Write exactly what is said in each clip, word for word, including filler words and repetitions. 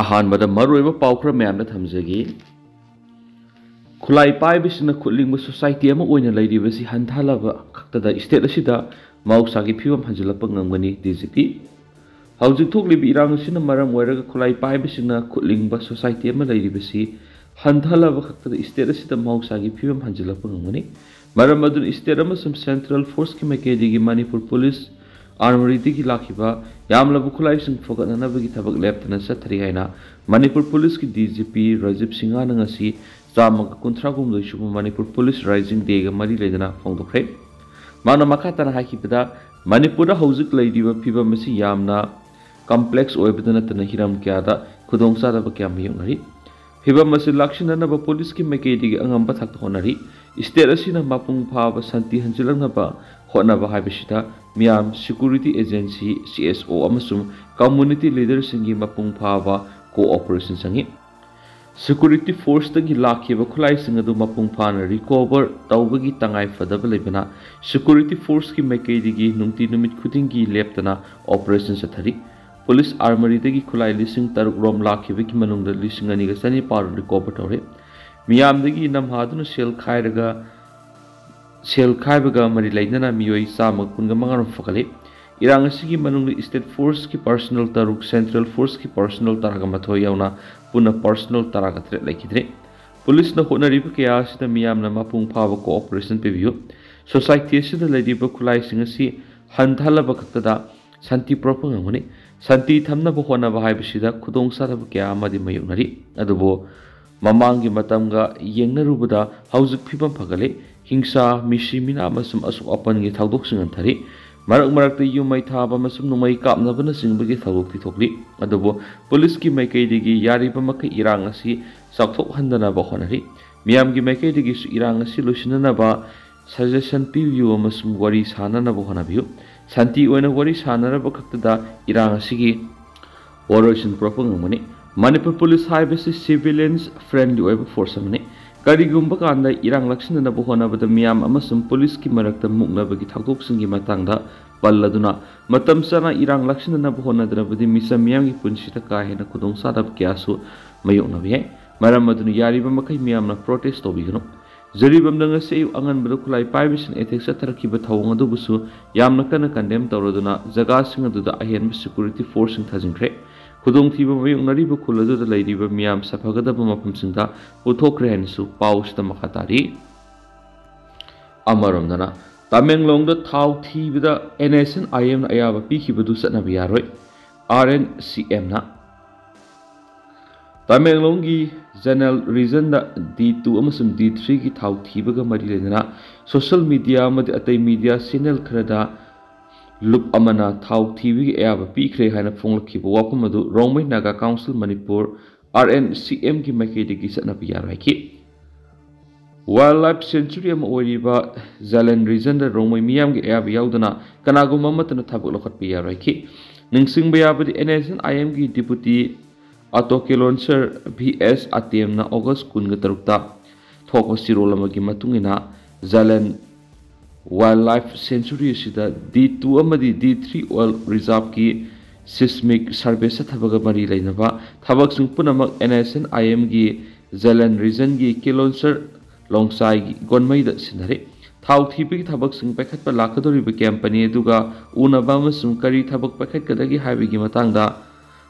ꯑꯍꯥꯟꯕꯗ ꯃꯔꯨꯑꯣꯏꯕ ꯄꯥꯎ ꯈꯔ ꯃꯌꯥꯝꯗ ꯊꯝꯖꯒꯦ꯫ ꯈꯨꯠꯂꯥꯏ ꯄꯥꯏꯕꯁꯤꯡꯅ ꯈꯨꯠꯂꯤꯡꯕ ꯁꯣꯁꯥꯏꯇꯤ ꯑꯃ ꯑꯣꯏꯅ ꯂꯩꯔꯤꯕꯁꯤ ꯍꯟꯊꯍꯜꯂꯕ ꯈꯛꯇꯗ ꯁ꯭ꯇꯦꯠ ꯑꯁꯤꯗ ꯃꯍꯧꯁꯥꯒꯤ ꯐꯤꯕꯝ ꯍꯟꯖꯤꯜꯂꯛꯄ ꯉꯝꯒꯅꯤ, ꯗꯤ ꯖꯤ ꯄꯤ꯫ ꯍꯧꯖꯤꯛ ꯊꯣꯛꯂꯤꯕ ꯏꯔꯥꯡ ꯑꯁꯤꯅ ꯃꯔꯝ ꯑꯣꯏꯔꯒ ꯈꯨꯠꯂꯥꯏ ꯄꯥꯏꯕꯁꯤꯡꯅ ꯈꯨꯠꯂꯤꯡꯕ ꯁꯣꯁꯥꯏꯇꯤ ꯑꯃ ꯂꯩꯔꯤꯕꯁꯤ ꯍꯟꯊꯍꯜꯂꯕ ꯈꯛꯇꯗ ꯁ꯭ꯇꯦꯠ ꯑꯁꯤꯗ ꯃꯍꯧꯁꯥꯒꯤ ꯐꯤꯕꯝ ꯍꯟꯖꯤꯜꯂꯛꯄ ꯉꯝꯒꯅꯤ꯫ ꯃꯔꯝ ꯑꯗꯨꯅ ꯁ꯭ꯇꯦꯠ ꯑꯃꯁꯨꯡ ꯁꯦꯟꯇ꯭ꯔꯦꯜ ꯐꯣꯔꯁꯀꯤ ꯃꯥꯏꯀꯩꯗꯒꯤ ꯃꯅꯤꯄꯨꯔ ꯄꯨꯂꯤꯁ ꯑꯥꯔꯃꯔꯤꯗꯒꯤ ꯂꯥꯛꯈꯤꯕ ꯌꯥꯝꯂꯕ ꯈꯨꯠꯂꯥꯏꯁꯤꯡ ꯐꯒꯠꯅꯅꯕꯒꯤ ꯊꯕꯛ ꯂꯦꯞꯇꯅ ꯆꯠꯊꯔꯤ ꯍꯥꯏꯅ ꯃꯅꯤꯄꯨꯔ ꯄꯨꯂꯤꯁꯀꯤ ꯗꯤ ꯖꯤ ꯄꯤ ꯔꯥꯖꯤꯕ ꯁꯤꯡꯍꯅ ꯉꯁꯤ ꯆꯥꯝꯃꯒ ꯀꯨꯟꯊ꯭ꯔꯥ ꯍꯨꯝꯗꯣꯏ ꯁꯨꯕ ꯃꯅꯤꯄꯨꯔ ꯄꯨꯂꯤꯁ ꯔꯥꯏꯖꯤꯡ ꯗꯦꯒ ꯃꯔꯤ ꯂꯩꯅꯅ ꯐꯣꯡꯗꯣꯛꯈ꯭ꯔꯦ꯫ ꯃꯥꯅ ꯃꯈꯥ ꯇꯥꯅ ꯍꯥꯏꯈꯤꯕꯗ, ꯃꯅꯤꯄꯨꯔꯗ ꯍꯧꯖꯤꯛ ꯂꯩꯔꯤꯕ ꯐꯤꯕꯝ ꯑꯁꯤ ꯌꯥꯝꯅ ꯀꯝꯄ꯭ꯂꯦꯛꯁ ꯑꯣꯏꯕꯗ ꯅꯠꯇꯅ ꯍꯤꯔꯝ ꯀꯌꯥꯗ ꯈꯨꯗꯣꯡꯆꯥꯗꯕ ꯀꯌꯥ ꯃꯥꯌꯣꯛꯅꯔꯤ꯫ ꯐꯤꯕꯝ ꯑꯁꯤ ꯂꯥꯛꯁꯤꯟꯅꯅꯕ ꯄꯨꯂꯤꯁꯀꯤ ꯃꯥꯏꯀꯩꯗꯒꯤ ꯑꯉꯝꯕ ꯊꯥꯛꯇ ꯍꯣꯠꯅꯔꯤ꯫ ꯁ꯭ꯇꯦꯠ ꯑꯁꯤꯅ ꯃꯄꯨꯡ ꯐꯥꯕ ꯁꯥꯟꯇꯤ ꯍꯟꯖꯤꯜꯂꯛꯅꯕ ꯍꯣꯠꯅꯕ ꯍꯥꯏꯕꯁꯤꯗ ꯃꯤꯌꯥꯝ, ꯁꯦꯀ꯭ꯌꯨꯔꯤꯇꯤ ꯑꯦꯖꯦꯟꯁꯤ, ꯁꯤ ꯑꯦꯁ ꯑꯣ ꯑꯃꯁꯨꯡ ꯀꯝꯃ꯭ꯌꯨꯅꯤꯇꯤ ꯂꯤꯗꯔꯁꯤꯡꯒꯤ ꯃꯄꯨꯡ ꯐꯥꯕ ꯀꯣꯑꯣꯄꯔꯦꯁꯟ ꯆꯪꯏ꯫ ꯁꯦꯀ꯭ꯌꯨꯔꯤꯇꯤ ꯐꯣꯔꯁꯇꯒꯤ ꯂꯥꯛꯈꯤꯕ ꯈꯨꯠꯂꯥꯏꯁꯤꯡ ꯑꯗꯨ ꯃꯄꯨꯡ ꯐꯥꯅ ꯔꯤꯀꯣꯚꯔ ꯇꯧꯕꯒꯤ ꯇꯉꯥꯏ ꯐꯗꯕ ꯂꯩꯕꯅ, ꯁꯦꯀ꯭ꯌꯨꯔꯤꯇꯤ ꯐꯣꯔꯁꯀꯤ ꯃꯥꯏꯀꯩꯗꯒꯤ ꯅꯨꯡꯇꯤ ꯅꯨꯃꯤꯠ ꯈꯨꯗꯤꯡꯒꯤ ꯂꯦꯞꯇꯅ ꯑꯣꯄꯔꯦꯁꯟ ꯆꯠꯊꯔꯤ꯫ ꯄꯨꯂꯤꯁ ꯑꯥꯔꯃꯔꯤꯗꯒꯤ ꯈꯨꯠꯂꯥꯏ ꯂꯤꯁꯤꯡ ꯇꯔꯨꯛ ꯔꯣꯝ ꯂꯥꯛꯈꯤꯕꯒꯤ ꯃꯅꯨꯡꯗ ꯂꯤꯁꯤꯡ ꯑꯅꯤꯒ ꯆꯅꯤꯄꯥꯜ ꯔꯤꯀꯣꯚꯔ ꯇꯧꯔꯦ꯫ ꯃꯤꯌꯥꯝꯗꯒꯤ ꯅꯝꯍꯥꯗꯨꯅ ꯁꯦꯜ ꯈꯥꯏꯔꯒ, ꯁꯦꯜ ꯈꯥꯏꯕꯒ ꯃꯔꯤ ꯂꯩꯅꯅ ꯃꯤꯑꯣꯏ ꯆꯥꯝꯃꯒ ꯀꯨꯟꯒ ꯃꯉꯥ ꯔꯣꯝ ꯐꯒꯠꯂꯤ꯫ ꯏꯔꯥꯡ ꯑꯁꯤꯒꯤ ꯃꯅꯨꯡꯗ ꯁ꯭ꯇꯦꯠ ꯐꯣꯔꯁꯀꯤ ꯄꯥꯔꯁꯣꯅꯦꯜ ꯇꯔꯨꯛ, ꯁꯦꯟꯇ꯭ꯔꯦꯜ ꯐꯣꯔꯁꯀꯤ ꯄꯥꯔꯁꯣꯅꯦꯜ ꯇꯔꯥꯒ ꯃꯥꯊꯣꯏ ꯌꯥꯎꯅ ꯄꯨꯟꯅ ꯄꯥꯔꯁꯣꯅꯦꯜ ꯇꯔꯥꯒ ꯇꯔꯦꯠ ꯂꯩꯈꯤꯗ꯭ꯔꯦ꯫ ꯄꯨꯂꯤꯁꯅ ꯍꯣꯠꯅꯔꯤꯕ ꯀꯌꯥ ꯑꯁꯤꯗ ꯃꯤꯌꯥꯝꯅ ꯃꯄꯨꯡ ꯐꯥꯕ ꯀꯣꯑꯣꯄꯔꯦꯁꯟ ꯄꯤꯕꯤꯌꯨ꯫ ꯁꯣꯁꯥꯏꯇꯤ ꯑꯁꯤꯗ ꯂꯩꯔꯤꯕ ꯈꯨꯠꯂꯥꯏꯁꯤꯡ ꯑꯁꯤ ꯍꯟꯊꯍꯜꯂꯕ ꯈꯛꯇꯗ ꯁꯥꯟꯇꯤ ꯄꯨꯔꯛꯄ ꯉꯝꯒꯅꯤ꯫ ꯁꯥꯟꯇꯤ ꯊꯝꯅꯕ ꯍꯣꯠꯅꯕ ꯍꯥꯏꯕꯁꯤꯗ ꯈꯨꯗꯣꯡꯆꯥꯗꯕ ꯀꯌꯥ ꯑꯃꯗꯤ ꯃꯥꯌꯣꯛꯅꯔꯤ, ꯑꯗꯨꯕꯨ ꯃꯃꯥꯡꯒꯤ ꯃꯇꯝꯒ ꯌꯦꯡꯅꯔꯨꯕꯗ ꯍꯧꯖꯤꯛ ꯐꯤꯕꯝ ꯐꯒꯠꯂꯦ꯫ ꯍꯤꯡꯁꯥ, ꯃꯤꯁꯤ ꯃꯤꯅꯥ ꯑꯃꯁꯨꯡ ꯑꯁꯣꯛ ꯑꯄꯟꯒꯤ ꯊꯧꯗꯣꯛꯁꯤꯡ ꯍꯟꯊꯔꯤ꯫ ꯃꯔꯛ ꯃꯔꯛꯇ ꯌꯨꯝ ꯃꯩ ꯊꯥꯕ ꯑꯃꯁꯨꯡ ꯅꯣꯡꯃꯩ ꯀꯥꯞꯅꯕꯅꯆꯤꯡꯕꯒꯤ ꯊꯧꯗꯣꯛꯇꯤ ꯊꯣꯛꯂꯤ, ꯑꯗꯨꯕꯨ ꯄꯨꯂꯤꯁꯀꯤ ꯃꯥꯏꯀꯩꯗꯒꯤ ꯌꯥꯔꯤꯕ ꯃꯈꯩ ꯏꯔꯥꯡ ꯑꯁꯤ ꯆꯥꯎꯊꯣꯛꯍꯟꯗꯅꯕ ꯍꯣꯠꯅꯔꯤ꯫ ꯃꯤꯌꯥꯝꯒꯤ ꯃꯥꯏꯀꯩꯗꯒꯤꯁꯨ ꯏꯔꯥꯡ ꯑꯁꯤ ꯂꯣꯏꯁꯤꯟꯅꯅꯕ ꯁꯖꯦꯁꯟ ꯄꯤꯕꯤꯌꯨ ꯑꯃꯁꯨꯡ ꯋꯥꯔꯤ ꯁꯥꯅꯅꯕ ꯍꯣꯠꯅꯕꯤꯌꯨ꯫ ꯁꯥꯟꯇꯤ ꯑꯣꯏꯅ ꯋꯥꯔꯤ ꯁꯥꯅꯔꯕ ꯈꯛꯇꯗ ꯏꯔꯥꯡ ꯑꯁꯤꯒꯤ ꯋꯥꯔꯣꯏꯁꯤꯟ ꯄꯨꯔꯛꯄ ꯉꯝꯒꯅꯤ꯫ ꯃꯅꯤꯄꯨꯔ ꯄꯨꯂꯤꯁ ꯍꯥꯏꯕꯁꯤ ꯁꯤꯚꯤꯂꯤꯌꯟꯁ ꯐ꯭ꯔꯦꯟꯂꯤ ꯑꯣꯏꯕ ꯐꯣꯔꯁ ꯑꯃꯅꯤ꯫ ꯀꯔꯤꯒꯨꯝꯕ ꯀꯥꯟꯗ ꯏꯔꯥꯡ ꯂꯥꯛꯁꯤꯟꯅꯅꯕ ꯍꯣꯠꯅꯕꯗ ꯃꯤꯌꯥꯝ ꯑꯃꯁꯨꯡ ꯄꯨꯂꯤꯁꯀꯤ ꯃꯔꯛꯇ ꯃꯨꯛꯅꯕꯒꯤ ꯊꯧꯗꯣꯛꯁꯤꯡꯒꯤ ꯃꯇꯥꯡꯗ ꯄꯜꯂꯗꯨꯅ ꯃꯇꯝ ꯆꯥꯅ ꯏꯔꯥꯡ ꯂꯥꯛꯁꯤꯟꯅꯅꯕ ꯍꯣꯠꯅꯗ꯭ꯔꯕꯗꯤ ꯃꯤꯆꯝ ꯃꯤꯌꯥꯝꯒꯤ ꯄꯨꯟꯁꯤꯗ ꯀꯥ ꯍꯦꯟꯅ ꯈꯨꯗꯣꯡꯆꯥꯗꯕ ꯀꯌꯥꯁꯨ ꯃꯥꯌꯣꯛꯅꯕ ꯌꯥꯏ꯫ ꯃꯔꯝ ꯑꯗꯨꯅ ꯌꯥꯔꯤꯕ ꯃꯈꯩ ꯃꯤꯌꯥꯝꯅ ꯄ꯭ꯔꯣꯇꯦꯁ ꯇꯧꯕꯤꯒꯅꯨ꯫ ꯖꯤꯔꯤꯕꯥꯝꯗ ꯉꯁꯤ ꯑꯌꯨꯛ ꯑꯉꯟꯕꯗ ꯈꯨꯠꯂꯥꯏ ꯄꯥꯏꯕꯁꯤꯡ ꯑꯦꯇꯦꯛ ꯆꯠꯊꯔꯛꯈꯤꯕ ꯊꯧꯑꯣꯡ ꯑꯗꯨꯕꯨꯁꯨ ꯌꯥꯝꯅ ꯀꯟꯅ ꯀꯟꯗꯦꯝ ꯇꯧꯔꯗꯨꯅ ꯖꯒꯥꯁꯤꯡ ꯑꯗꯨꯗ ꯑꯍꯦꯟꯕ ꯁꯦꯀ꯭ꯌꯨꯔꯤꯇꯤ ꯐꯣꯔꯁꯁꯤꯡ ꯊꯥꯖꯤꯟꯈ꯭ꯔꯦ꯫ ꯈꯨꯗꯣꯡꯊꯤꯕ ꯃꯥꯌꯣꯛꯅꯔꯤꯕ ꯈꯨꯜ ꯑꯗꯨꯗ ꯂꯩꯔꯤꯕ ꯃꯤꯌꯥꯝ ꯁꯥꯐꯒꯗꯕ ꯃꯐꯝꯁꯤꯡꯗ ꯄꯨꯊꯣꯛꯈ꯭ꯔꯦ ꯍꯥꯏꯅꯁꯨ ꯄꯥꯎꯁꯤꯗ ꯃꯈꯥ ꯇꯥꯔꯤ꯫ ꯑꯃꯔꯣꯝꯗꯅ ꯇꯃꯦꯡꯂꯣꯡꯗ ꯊꯥꯎ ꯊꯤꯕꯗ NSCN-IM-ꯅ ꯑꯌꯥꯕ ꯄꯤꯈꯤꯕꯗꯨ ꯆꯠꯅꯕ ꯌꯥꯔꯣꯏ, RNCM-ꯅ꯫ ꯇꯃꯦꯡꯂꯣꯡꯒꯤ ꯖꯦꯅꯔꯦꯜ ꯔꯤꯖꯟꯗ D two ꯑꯃꯁꯨꯡ D three-ꯒꯤ ꯊꯥꯎ ꯊꯤꯕꯒ ꯃꯔꯤ ꯂꯩꯅꯅ ꯁꯣꯁꯤꯌꯦꯜ ꯃꯤꯗꯤꯌꯥ ꯑꯃꯗꯤ ꯑꯇꯩ ꯃꯤꯗꯤꯌꯥ ꯆꯦꯅꯦꯜ ꯈꯔꯗ ꯂꯨꯞ ꯑꯃꯅ ꯊꯥꯎ ꯊꯤꯕꯒꯤ ꯑꯌꯥꯕ ꯄꯤꯈ꯭ꯔꯦ ꯍꯥꯏꯅ ꯐꯣꯡꯂꯛꯈꯤꯕ ꯋꯥꯐꯝ ꯑꯗꯨ ꯔꯣꯡꯃꯩ ꯅꯥꯒꯥ ꯀꯥꯎꯟꯁꯤꯜ ꯃꯅꯤꯄꯨꯔ, RNCM-ꯒꯤ ꯃꯥꯏꯀꯩꯗꯒꯤ ꯆꯠꯅꯕ ꯌꯥꯔꯣꯏ ꯍꯥꯏꯈꯤ꯫ ꯋꯥꯏꯜꯗ ꯂꯥꯏꯐ ꯁꯦꯟꯆꯨꯔꯤ ꯑꯃ ꯑꯣꯏꯔꯤꯕ ꯖꯦꯅꯔꯦꯜ ꯔꯤꯖꯟꯗ ꯔꯣꯡꯃꯩ ꯃꯤꯌꯥꯝꯒꯤ ꯑꯌꯥꯕ ꯌꯥꯎꯗꯅ ꯀꯅꯥꯒꯨꯝꯕ ꯑꯃꯠꯇꯅ ꯊꯕꯛ ꯂꯧꯈꯠꯄ ꯌꯥꯔꯣꯏ ꯍꯥꯏꯈꯤ꯫ ꯅꯤꯡꯁꯤꯡꯕ ꯌꯥꯕꯗꯤ, NSCN-IM-ꯒꯤ deputy Ato Kelonser V S ꯑꯇꯦꯝꯅ ꯑꯣꯒꯁ ꯀꯨꯟꯒ ꯇꯔꯨꯛꯇ ꯊꯣꯛꯄ ꯆꯦꯔꯣꯜ ꯑꯃꯒꯤ ꯃꯇꯨꯡ ꯏꯟꯅ, ꯖꯦꯅꯔꯦꯜ ꯋꯥꯏꯜꯗ ꯂꯥꯏꯐ ꯁꯦꯟꯆꯨꯔꯤ ꯑꯁꯤꯗ D two ꯑꯃꯗꯤ D three ꯋꯥꯏꯜꯗ ꯔꯤꯖꯥꯔꯚꯀꯤ seismic survey ꯆꯠꯊꯕꯒ ꯃꯔꯤ ꯂꯩꯅꯕ ꯊꯕꯛꯁꯤꯡ ꯄꯨꯝꯅꯃꯛ NSCN-IM-ꯒꯤ ꯖꯦꯅꯔꯦꯜ ꯔꯤꯖꯟꯒꯤ ꯀꯦꯂꯣꯟꯁꯔ ꯂꯣꯡꯆꯥꯏꯒꯤ ꯒꯣꯟꯃꯩꯗ ꯁꯤꯟꯅꯔꯤ꯫ ꯊꯥꯎ ꯊꯤꯕꯒꯤ ꯊꯕꯛꯁꯤꯡ ꯄꯥꯏꯈꯠꯄ ꯂꯥꯛꯀꯗꯧꯔꯤꯕ ꯀꯝꯄꯅꯤ ꯑꯗꯨꯒ ꯎꯅꯕ ꯑꯃꯁꯨꯡ ꯀꯔꯤ ꯊꯕꯛ ꯄꯥꯏꯈꯠꯀꯗꯒꯦ ꯍꯥꯏꯕꯒꯤ ꯃꯇꯥꯡꯗ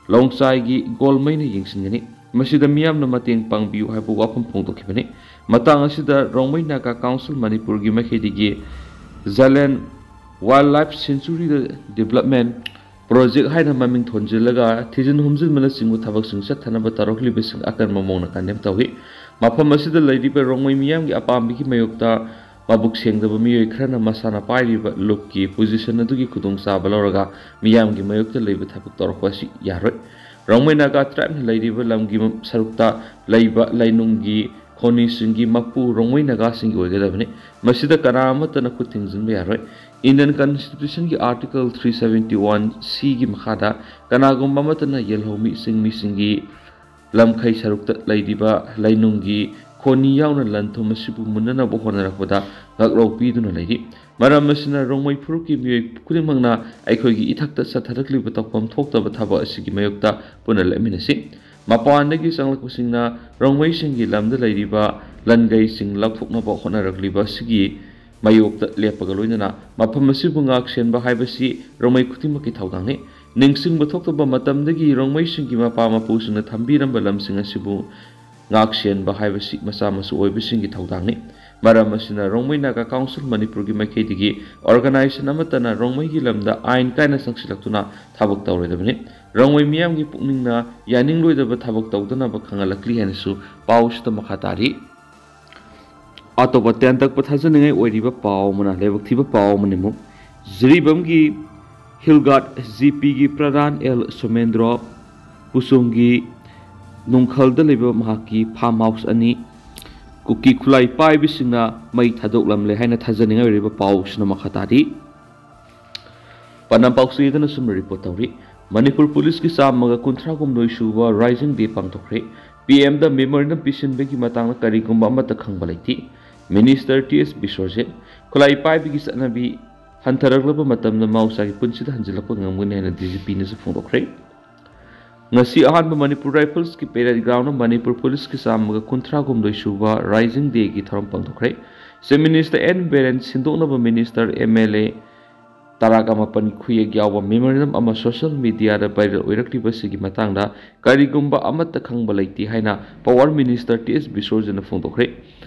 ꯂꯣꯡꯆꯥꯏꯒꯤ ꯒꯣꯜꯃꯩꯅ ꯌꯦꯡꯁꯤꯟꯒꯅꯤ꯫ ꯃꯁꯤꯗ ꯃꯤꯌꯥꯝꯅ ꯃꯇꯦꯡ ꯄꯥꯡꯕꯤꯌꯨ ꯍꯥꯏꯕ ꯋꯥꯐꯝ ꯐꯣꯡꯗꯣꯛꯈꯤꯕꯅꯤ꯫ ꯃꯇꯥꯡ ꯑꯁꯤꯗ ꯔꯣꯡꯃꯩ ꯅꯥꯒꯥ ꯀꯥꯎꯟꯁꯤꯜ ꯃꯅꯤꯄꯨꯔꯒꯤ ꯃꯥꯏꯀꯩꯗꯒꯤ ꯖꯦꯅꯔꯦꯜ ꯋꯥꯏꯜꯗ ꯂꯥꯏꯐ ꯁꯦꯟꯆꯨꯔꯤꯗ ꯗꯤꯕꯂꯞꯃꯦꯟ ꯄ꯭ꯔꯣꯖꯦꯛ ꯍꯥꯏꯅ ꯃꯃꯤꯡ ꯊꯣꯟꯖꯤꯜꯂꯒ ꯊꯤꯖꯤꯟ ꯍꯨꯝꯖꯤꯟꯕꯅꯆꯤꯡꯕ ꯊꯕꯛꯁꯤꯡ ꯆꯠꯊꯅꯕ ꯇꯧꯔꯛꯂꯤꯕꯁꯤꯡ ꯑꯀꯟꯕ ꯃꯑꯣꯡꯗ ꯀꯟꯗꯦꯝ ꯇꯧꯏ꯫ ꯃꯐꯝ ꯑꯁꯤꯗ ꯂꯩꯔꯤꯕ ꯔꯣꯡꯃꯩ ꯃꯤꯌꯥꯝꯒꯤ ꯑꯄꯥꯝꯕꯒꯤ ꯃꯥꯌꯣꯛꯇ ꯃꯕꯨꯛ ꯁꯦꯡꯗꯕ ꯃꯤꯑꯣꯏ ꯈꯔꯅ ꯃꯁꯥꯅ ꯄꯥꯏꯔꯤꯕ ꯂꯨꯞꯀꯤ ꯄꯣꯖꯤꯁꯟ ꯑꯗꯨꯒꯤ ꯈꯨꯗꯣꯡꯆꯥꯕ ꯂꯧꯔꯒ ꯃꯤꯌꯥꯝꯒꯤ ꯃꯥꯌꯣꯛꯇ ꯂꯩꯕ ꯊꯕꯛ ꯇꯧꯔꯛꯄ ꯑꯁꯤ ꯌꯥꯔꯣꯏ꯫ ꯔꯣꯡꯃꯩ ꯅꯥꯒꯥ ꯇ꯭ꯔꯥꯏꯕꯅ ꯂꯩꯔꯤꯕ ꯂꯝꯒꯤ ꯁꯔꯨꯛꯇ ꯂꯩꯕ ꯂꯩꯅꯨꯡꯒꯤ ꯈꯣꯅꯤꯁꯤꯡꯒꯤ ꯃꯄꯨ ꯔꯣꯡꯃꯩ ꯅꯥꯒꯥꯁꯤꯡꯒꯤ ꯑꯣꯏꯒꯗꯕꯅꯤ꯫ ꯃꯁꯤꯗ ꯀꯅꯥ ꯑꯃꯠꯇꯅ ꯈꯨꯠ ꯊꯤꯡꯖꯤꯟꯕ ꯌꯥꯔꯣꯏ꯫ Indian Constitution-ꯒꯤ Article three seventy-one C-ꯒꯤ ꯃꯈꯥꯗ ꯀꯅꯥꯒꯨꯝꯕ ꯑꯃꯠꯇꯅ ꯌꯦꯜꯍꯧꯃꯤ ꯆꯤꯡꯃꯤꯁꯤꯡꯒꯤ ꯂꯝꯈꯩ ꯁꯔꯨꯛꯇ ꯂꯩꯔꯤꯕ ꯂꯩꯅꯨꯡꯒꯤ ꯈꯣꯅꯤ ꯌꯥꯎꯅ ꯂꯟ ꯊꯨꯝ ꯑꯁꯤꯕꯨ ꯃꯨꯟꯅꯅꯕ ꯍꯣꯠꯅꯔꯛꯄꯗ ꯉꯥꯛꯂꯧ ꯄꯤꯗꯨꯅ ꯂꯩꯔꯤ꯫ ꯃꯔꯝ ꯑꯁꯤꯅ ꯔꯣꯡꯃꯩ ꯐꯨꯔꯨꯞꯀꯤ ꯃꯤꯑꯣꯏ ꯈꯨꯗꯤꯡꯃꯛꯅ ꯑꯩꯈꯣꯏꯒꯤ ꯏꯊꯛꯇ ꯆꯠꯊꯔꯛꯂꯤꯕ ꯇꯧꯐꯝ ꯊꯣꯛꯇꯕ ꯊꯕꯛ ꯑꯁꯤꯒꯤ ꯃꯥꯌꯣꯛꯇ ꯄꯨꯟꯅ ꯂꯦꯞꯃꯤꯟꯅꯁꯤ꯫ ꯃꯄꯥꯟꯗꯒꯤ ꯆꯪꯂꯛꯄꯁꯤꯡꯅ ꯔꯣꯡꯃꯩꯁꯤꯡꯒꯤ ꯂꯝꯗ ꯂꯩꯔꯤꯕ ꯂꯟꯒꯩꯁꯤꯡ ꯂꯧꯊꯣꯛꯅꯕ ꯍꯣꯠꯅꯔꯛꯂꯤꯕ ꯑꯁꯤꯒꯤ ꯃꯥꯌꯣꯛꯇ ꯂꯦꯞꯄꯒ ꯂꯣꯏꯅꯅ ꯃꯐꯝ ꯑꯁꯤꯕꯨ ꯉꯥꯛ ꯁꯦꯟꯕ ꯍꯥꯏꯕꯁꯤ ꯔꯣꯡꯃꯩ ꯈꯨꯗꯤꯡꯃꯛꯀꯤ ꯊꯧꯗꯥꯡꯅꯤ꯫ ꯅꯤꯡꯁꯤꯡꯕ ꯊꯣꯛꯇꯕ ꯃꯇꯝꯗꯒꯤ ꯔꯣꯡꯃꯩꯁꯤꯡꯒꯤ ꯃꯄꯥ ꯃꯄꯨꯁꯤꯡꯅ ꯊꯝꯕꯤꯔꯝꯕ ꯂꯝꯁꯤꯡ ꯑꯁꯤꯕꯨ ꯉꯥꯛ ꯁꯦꯟꯕ ꯍꯥꯏꯕꯁꯤ ꯃꯆꯥ ꯃꯁꯨ ꯑꯣꯏꯕꯁꯤꯡꯒꯤ ꯊꯧꯗꯥꯡꯅꯤ꯫ ꯃꯔꯝ ꯑꯁꯤꯅ ꯔꯣꯡꯃꯩ ꯅꯥꯒꯥ ꯀꯥꯎꯟꯁꯤꯜ ꯃꯅꯤꯄꯨꯔꯒꯤ ꯃꯥꯏꯀꯩꯗꯒꯤ ꯑꯣꯔꯒꯅꯥꯏꯖꯦꯁꯟ ꯑꯃꯠꯇꯅ ꯔꯣꯡꯃꯩꯒꯤ ꯂꯝꯗ ꯑꯥꯏꯟ ꯀꯥꯏꯅ ꯆꯪꯁꯤꯜꯂꯛꯇꯨꯅ ꯊꯕꯛ ꯇꯧꯔꯣꯏꯗꯕꯅꯤ꯫ ꯔꯣꯡꯃꯩ ꯃꯤꯌꯥꯝꯒꯤ ꯄꯨꯛꯅꯤꯡꯅ ꯌꯥꯅꯤꯡꯂꯣꯏꯗꯕ ꯊꯕꯛ ꯇꯧꯗꯅꯕ ꯈꯪꯍꯜꯂꯛꯂꯤ ꯍꯥꯏꯅꯁꯨ ꯄꯥꯎꯁꯤꯗ ꯃꯈꯥ ꯇꯥꯔꯤ꯫ ꯑꯇꯣꯞꯄ ꯇꯦꯟꯇꯛꯄ ꯊꯥꯖꯅꯤꯡꯉꯥꯏ ꯑꯣꯏꯔꯤꯕ ꯄꯥꯎ ꯑꯃꯅ, ꯂꯥꯏꯕꯛ ꯊꯤꯕ ꯄꯥꯎ ꯑꯃꯅꯤ ꯑꯃꯨꯛ꯫ ꯖꯤꯔꯤꯕꯥꯝꯒꯤ ꯍꯤꯜ ꯒꯥꯔꯗ ꯖꯤ ꯄꯤꯒꯤ ꯄ꯭ꯔꯙꯥꯟ ꯑꯦꯜ ꯁꯣꯃꯦꯟꯗ꯭ꯔꯣ ꯄꯨꯁꯣꯡꯒꯤ ꯅꯨꯡꯈꯜꯗ ꯂꯩꯕ ꯃꯍꯥꯛꯀꯤ ꯐꯥꯔꯝ ꯍꯥꯎꯁ ꯑꯅꯤ ꯀꯨꯀꯤ ꯈꯨꯠꯂꯥꯏ ꯄꯥꯏꯕꯁꯤꯡꯅ ꯃꯩ ꯊꯥꯗꯣꯛꯂꯝꯂꯦ ꯍꯥꯏꯅ ꯊꯥꯖꯅꯤꯡꯉꯥꯏ ꯑꯣꯏꯔꯤꯕ ꯄꯥꯎꯁꯤꯅ ꯃꯈꯥ ꯇꯥꯔꯤ꯫ ꯄꯥꯎꯅꯝ ꯄꯥꯎꯆꯦꯗꯅ ꯁꯨꯝꯅ ꯔꯤꯄꯣꯔꯠ ꯇꯧꯔꯤ꯫ ꯃꯅꯤꯄꯨꯔ ꯄꯨꯂꯤꯁꯀꯤ ꯆꯥꯝꯃꯒ ꯀꯨꯟꯊ꯭ꯔꯥ ꯍꯨꯝꯗꯣꯏ ꯁꯨꯕ ꯔꯥꯏꯖꯤꯡ ꯗꯦ ꯄꯥꯡꯊꯣꯛꯈ꯭ꯔꯦ꯫ ꯄꯤ ꯑꯦꯝꯗ ꯃꯦꯃꯣꯔꯦꯟꯗꯝ ꯄꯤꯁꯤꯟꯕꯒꯤ ꯃꯇꯥꯡꯗ ꯀꯔꯤꯒꯨꯝꯕ ꯑꯃꯠꯇ ꯈꯪꯕ ꯂꯩꯇꯦ꯫ ꯃꯤꯅꯤꯁꯇꯔ ꯇꯤ ꯑꯦꯁ ꯕꯤꯁ꯭ꯋꯖꯤꯠ, ꯈꯨꯠꯂꯥꯏ ꯄꯥꯏꯕꯒꯤ ꯆꯠꯅꯕꯤ ꯍꯟꯊꯔꯛꯂꯕ ꯃꯇꯝꯗ ꯃꯍꯧꯁꯥꯒꯤ ꯄꯨꯟꯁꯤꯗ ꯍꯟꯖꯤꯜꯂꯛꯄ ꯉꯝꯒꯅꯤ ꯍꯥꯏꯅ ꯗꯤ ꯖꯤ ꯄꯤꯅꯁꯨ ꯐꯣꯡꯗꯣꯛꯈ꯭ꯔꯦ꯫ ꯉꯁꯤ ꯑꯍꯥꯟꯕ ꯃꯅꯤꯄꯨꯔ ꯔꯥꯏꯐꯜꯁꯀꯤ ꯄꯦꯔꯦꯗ ꯒ꯭ꯔꯥꯎꯟꯗ ꯃꯅꯤꯄꯨꯔ ꯄꯨꯂꯤꯁꯀꯤ ꯆꯥꯝꯃꯒ ꯀꯨꯟꯊ꯭ꯔꯥ ꯍꯨꯝꯗꯣꯏ ꯁꯨꯕ ꯔꯥꯏꯖꯤꯡ ꯗꯦꯒꯤ ꯊꯧꯔꯝ ꯄꯥꯡꯊꯣꯛꯈ꯭ꯔꯦ꯫ ꯆꯤꯐ ꯃꯤꯅꯤꯁꯇꯔ ꯑꯦꯟ ꯕꯤꯔꯦꯟ, ꯁꯤꯟꯗꯣꯛꯅꯕ ꯃꯤꯅꯤꯁꯇꯔ, ꯑꯦꯝ ꯑꯦꯜ ꯑꯦ, ꯇꯔꯥꯒ ꯃꯥꯄꯟ ꯈꯨꯌꯦꯛ ꯌꯥꯎꯕ ꯃꯦꯃꯣꯔꯦꯟꯗꯝ ꯑꯃ ꯁꯣꯁꯤꯌꯦꯜ ꯃꯤꯗꯤꯌꯥꯗ ꯚꯥꯏꯔꯦꯜ ꯑꯣꯏꯔꯛꯂꯤꯕꯁꯤꯒꯤ ꯃꯇꯥꯡꯗ ꯀꯔꯤꯒꯨꯝꯕ ꯑꯃꯠꯇ ꯈꯪꯕ ꯂꯩꯇꯦ ꯍꯥꯏꯅ ꯄꯥꯋꯔ ꯃꯤꯅꯤꯁꯇꯔ ꯇꯤ ꯑꯦꯁ ꯕꯤꯁ꯭ꯋꯖꯤꯠꯅ ꯐꯣꯡꯗꯣꯛꯈ꯭ꯔꯦ꯫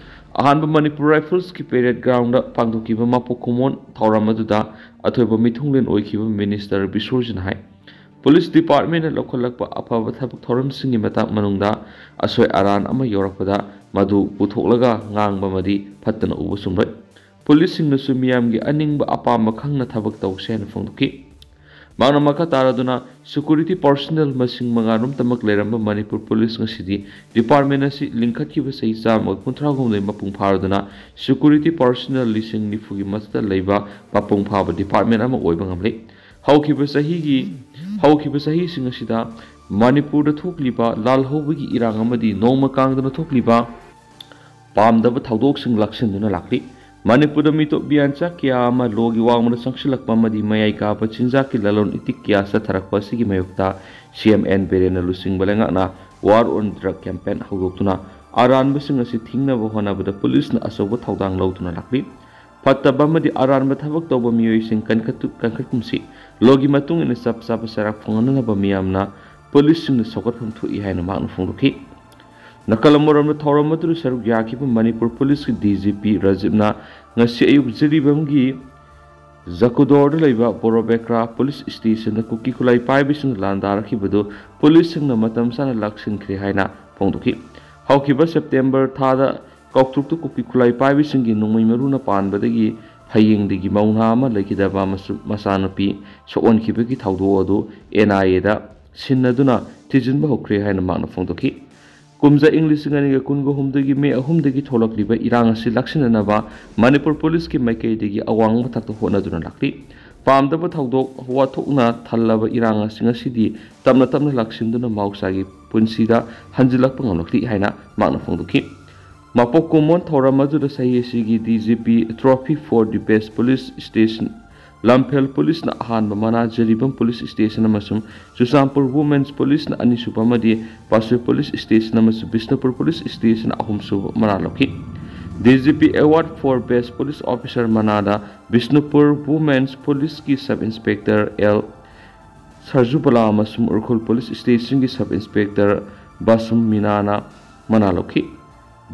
ꯑꯍꯥꯟꯕ ꯃꯅꯤꯄꯨꯔ ꯔꯥꯏꯐꯜꯁꯀꯤ ꯄꯦꯔꯦꯗ ꯒ꯭ꯔꯥꯎꯟꯗ ꯄꯥꯡꯊꯣꯛꯈꯤꯕ ꯃꯄꯣꯛ ꯀꯨꯝꯑꯣꯟ ꯊꯧꯔꯝ ꯑꯗꯨꯗ ꯑꯊꯣꯏꯕ ꯃꯤꯊꯨꯡꯂꯦꯟ ꯑꯣꯏꯈꯤꯕ ꯃꯤꯅꯤꯁꯇꯔ ꯕꯤꯁ꯭ꯋꯖꯤꯠꯅ ꯍꯥꯏ, ꯄꯨꯂꯤꯁ ꯗꯤꯄꯥꯔꯠꯃꯦꯟꯅ ꯂꯧꯈꯠꯂꯛꯄ ꯑꯐꯕ ꯊꯕꯛ ꯊꯧꯔꯝꯁꯤꯡꯒꯤ ꯃꯇꯥꯡ ꯃꯅꯨꯡꯗ ꯑꯁꯣꯏ ꯑꯔꯥꯟ ꯑꯃ ꯌꯥꯎꯔꯛꯄꯗ ꯃꯗꯨ ꯄꯨꯊꯣꯛꯂꯒ ꯉꯥꯡꯕ ꯑꯃꯗꯤ ꯐꯠꯇꯅ ꯎꯕ ꯆꯨꯝꯂꯣꯏ꯫ ꯄꯨꯂꯤꯁꯁꯤꯡꯅꯁꯨ ꯃꯤꯌꯥꯝꯒꯤ ꯑꯅꯤꯡꯕ ꯑꯄꯥꯝꯕ ꯈꯪꯅ ꯊꯕꯛ ꯇꯧꯁꯦ ꯍꯥꯏꯅ ꯐꯣꯡꯗꯣꯛꯈꯤ꯫ ꯃꯍꯥꯛꯅ ꯃꯈꯥ ꯇꯥꯔꯗꯨꯅ ꯁꯦꯀ꯭ꯌꯨꯔꯤꯇꯤ ꯄꯥꯔꯁꯣꯅꯦꯜ ꯃꯁꯤꯡ ꯃꯉꯥꯔꯣꯝꯇꯃꯛ ꯂꯩꯔꯝꯕ ꯃꯅꯤꯄꯨꯔ ꯄꯨꯂꯤꯁ ꯉꯁꯤꯗꯤ ꯗꯤꯄꯥꯔꯠꯃꯦꯟ ꯑꯁꯤ ꯂꯤꯡꯈꯠꯈꯤꯕ ꯆꯍꯤ ꯆꯥꯝꯃꯒ ꯀꯨꯟꯊ꯭ꯔꯥ ꯍꯨꯝꯗꯣꯏ ꯃꯄꯨꯡ ꯐꯥꯔꯗꯨꯅ ꯁꯦꯀ꯭ꯌꯨꯔꯤꯇꯤ ꯄꯥꯔꯁꯣꯅꯦꯜ ꯂꯤꯁꯤꯡ ꯅꯤꯐꯨꯒꯤ ꯃꯊꯛꯇ ꯂꯩꯕ ꯃꯄꯨꯡ ꯐꯥꯕ ꯗꯤꯄꯥꯔꯠꯃꯦꯟ ꯑꯃ ꯑꯣꯏꯕ ꯉꯝꯂꯦ꯫ ꯍꯧꯈꯤꯕ ꯆꯍꯤꯒꯤ, ꯍꯧꯈꯤꯕ ꯆꯍꯤꯁꯤꯡ ꯑꯁꯤꯗ ꯃꯅꯤꯄꯨꯔꯗ ꯊꯣꯛꯂꯤꯕ ꯂꯥꯜꯍꯧꯕꯒꯤ ꯏꯔꯥꯡ ꯑꯃꯗꯤ ꯅꯣꯡꯃ ꯀꯥꯡꯗꯅ ꯊꯣꯛꯂꯤꯕ ꯄꯥꯝꯗꯕ ꯊꯧꯗꯣꯛꯁꯤꯡ ꯂꯥꯛꯁꯤꯟꯗꯨꯅ ꯂꯥꯛꯂꯤ꯫ ꯃꯅꯤꯄꯨꯔꯗ ꯃꯤꯇꯣꯞ ꯃꯤꯌꯥꯟꯆꯥ ꯀꯌꯥ ꯑꯃ ꯂꯣꯒꯤ ꯋꯥꯡꯃꯗ ꯆꯪꯁꯤꯜꯂꯛꯄ ꯑꯃꯗꯤ ꯃꯌꯥꯏ ꯀꯥꯕ ꯆꯤꯟꯖꯥꯛꯀꯤ ꯂꯂꯣꯟ ꯏꯇꯤꯛ ꯀꯌꯥ ꯆꯠꯊꯔꯛꯄ ꯑꯁꯤꯒꯤ ꯃꯥꯌꯣꯛꯇ ꯁꯤ ꯑꯦꯝ ꯑꯦꯟ ꯕꯤꯔꯦꯟꯅ ꯂꯨꯆꯤꯡꯕ ꯂꯩꯉꯥꯛꯅ War on Drug campaign ꯍꯧꯗꯣꯛꯇꯨꯅ ꯑꯔꯥꯟꯕꯁꯤꯡ ꯑꯁꯤ ꯊꯤꯡꯅꯕ ꯍꯣꯠꯅꯕꯗ ꯄꯨꯂꯤꯁꯅ ꯑꯆꯧꯕ ꯊꯧꯗꯥꯡ ꯂꯧꯗꯨꯅ ꯂꯥꯛꯂꯤ꯫ ꯐꯠꯇꯕ ꯑꯃꯗꯤ ꯑꯔꯥꯟꯕ ꯊꯕꯛ ꯇꯧꯕ ꯃꯤꯑꯣꯏꯁꯤꯡ ꯀꯟꯈꯠꯇꯨ-, ꯀꯟꯈꯠꯀꯨꯝꯁꯤ ꯂꯣꯒꯤ ꯃꯇꯨꯡ ꯏꯟꯅ ꯆꯞ ꯆꯥꯕ ꯆꯩꯔꯥꯛ ꯐꯪꯍꯟꯅꯅꯕ ꯃꯤꯌꯥꯝꯅ ꯄꯨꯂꯤꯁꯁꯤꯡꯗ ꯆꯥꯎꯈꯠꯐꯝ ꯊꯣꯛꯏ ꯍꯥꯏꯅ ꯃꯍꯥꯛꯅ ꯐꯣꯡꯗꯣꯛꯈꯤ꯫ ꯅꯥꯀꯜ ꯑꯃꯔꯣꯝꯗ ꯊꯧꯔꯝ ꯑꯗꯨꯗ ꯁꯔꯨꯛ ꯌꯥꯈꯤꯕ ꯃꯅꯤꯄꯨꯔ ꯄꯨꯂꯤꯁꯀꯤ ꯗꯤ ꯖꯤ ꯄꯤ ꯔꯥꯖꯤꯕꯅ ꯉꯁꯤ ꯑꯌꯨꯛ ꯖꯤꯔꯤꯕꯥꯝꯒꯤ ꯖꯀꯨꯗꯣꯔꯗ ꯂꯩꯕ ꯕꯣꯔꯣꯕꯦꯀ꯭ꯔꯥ ꯄꯨꯂꯤꯁ ꯁ꯭ꯇꯦꯁꯟꯗ ꯀꯨꯀꯤ ꯈꯨꯠꯂꯥꯏ ꯄꯥꯏꯕꯁꯤꯡꯅ ꯂꯥꯟꯗꯥꯔꯛꯈꯤꯕꯗꯨ ꯄꯨꯂꯤꯁꯁꯤꯡꯅ ꯃꯇꯝ ꯆꯥꯅ ꯂꯥꯛꯁꯤꯟꯈ꯭ꯔꯦ ꯍꯥꯏꯅ ꯐꯣꯡꯗꯣꯛꯈꯤ꯫ ꯍꯧꯈꯤꯕ ꯁꯦꯞꯇꯦꯝꯕꯔ ꯊꯥꯗ ꯀꯥꯎꯇ꯭ꯔꯨꯛꯇ ꯀꯨꯀꯤ ꯈꯨꯠꯂꯥꯏ ꯄꯥꯏꯕꯁꯤꯡꯒꯤ ꯅꯣꯡꯃꯩ ꯃꯔꯨꯅ ꯄꯥꯟꯕꯗꯒꯤ ꯐꯌꯦꯡꯗꯒꯤ ꯃꯧ ꯅꯍꯥ ꯑꯃ ꯂꯩꯈꯤꯗꯕ ꯑꯃꯁꯨꯡ ꯃꯆꯥꯅꯨꯄꯤ ꯁꯣꯛꯍꯟꯈꯤꯕꯒꯤ ꯊꯧꯗꯣꯛ ꯑꯗꯨ ꯑꯦꯟ ꯑꯥꯏ ꯑꯦꯗ ꯁꯤꯟꯅꯗꯨꯅ ꯊꯤꯖꯤꯟꯕ ꯍꯧꯈ꯭ꯔꯦ ꯍꯥꯏꯅ ꯃꯍꯥꯛꯅ ꯐꯣꯡꯗꯣꯛꯈꯤ꯫ ꯀꯨꯝꯖꯥ ꯏꯪ ꯂꯤꯁꯤꯡ ꯑꯅꯤꯒ ꯀꯨꯟꯒ ꯍꯨꯝꯗꯣꯏꯒꯤ ꯃꯦ ꯑꯍꯨꯝꯗꯒꯤ ꯊꯣꯛꯂꯛꯂꯤꯕ ꯏꯔꯥꯡ ꯑꯁꯤ ꯂꯥꯛꯁꯤꯟꯅꯅꯕ ꯃꯅꯤꯄꯨꯔ ꯄꯨꯂꯤꯁꯀꯤ ꯃꯥꯏꯀꯩꯗꯒꯤ ꯑꯋꯥꯡꯕ ꯊꯥꯛꯇ ꯍꯣꯠꯅꯗꯨꯅ ꯂꯥꯛꯂꯤ꯫ ꯄꯥꯝꯗꯕ ꯊꯧꯗꯣꯛ ꯋꯥꯊꯣꯛꯅ ꯊꯜꯂꯕ ꯏꯔꯥꯡ ꯑꯁꯤ ꯉꯁꯤꯗꯤ ꯇꯞꯅ ꯇꯞꯅ ꯂꯥꯛꯁꯤꯟꯗꯨꯅ ꯃꯍꯧꯁꯥꯒꯤ ꯄꯨꯟꯁꯤꯗ ꯍꯟꯖꯤꯜꯂꯛꯄ ꯉꯝꯂꯛꯂꯤ ꯍꯥꯏꯅ ꯃꯍꯥꯛꯅ ꯐꯣꯡꯗꯣꯛꯈꯤ꯫ ꯃꯄꯣꯛ ꯀꯨꯝꯑꯣꯟ ꯊꯧꯔꯝ ꯑꯗꯨꯗ ꯆꯍꯤ ꯑꯁꯤꯒꯤ D G P Trophy for the Best Police Station, ꯂꯝꯐꯦꯜ ꯄꯨꯂꯤꯁꯅ ꯑꯍꯥꯟꯕ ꯃꯅꯥ, ꯖꯤꯔꯤꯕꯥꯝ ꯄꯨꯂꯤꯁ ꯁ꯭ꯇꯦꯁꯟ ꯑꯃꯁꯨꯡ ꯆꯨꯔꯆꯥꯟꯄꯨꯔ ꯋꯨꯃꯦꯟꯁ ꯄꯨꯂꯤꯁꯅ ꯑꯅꯤꯁꯨꯕ ꯑꯃꯗꯤ ꯄꯥꯁꯨ ꯄꯨꯂꯤꯁ ꯁ꯭ꯇꯦꯁꯟ ꯑꯃꯁꯨꯡ ꯕꯤꯁꯅꯨꯄꯨꯔ ꯄꯨꯂꯤꯁ ꯁ꯭ꯇꯦꯁꯟꯅ ꯑꯍꯨꯝꯁꯨꯕ ꯃꯅꯥ ꯂꯧꯈꯤ꯫ D G P Award for Best Police Officer ꯃꯅꯥꯗ ꯕꯤꯁꯅꯨꯄꯨꯔ ꯋꯨꯃꯦꯟꯁ ꯄꯨꯂꯤꯁꯀꯤ ꯁꯕ ꯏꯟꯁꯄꯦꯛꯇꯔ ꯑꯦꯜ ꯁꯔꯖꯨꯕꯂꯥ ꯑꯃꯁꯨꯡ ꯎꯈ꯭ꯔꯨꯜ ꯄꯨꯂꯤꯁ ꯁ꯭ꯇꯦꯁꯟꯒꯤ ꯁꯕ ꯏꯟꯁꯄꯦꯛꯇꯔ ꯕꯥꯁꯨꯝ ꯃꯤꯅꯥꯅ ꯃꯅꯥ ꯂꯧꯈꯤ꯫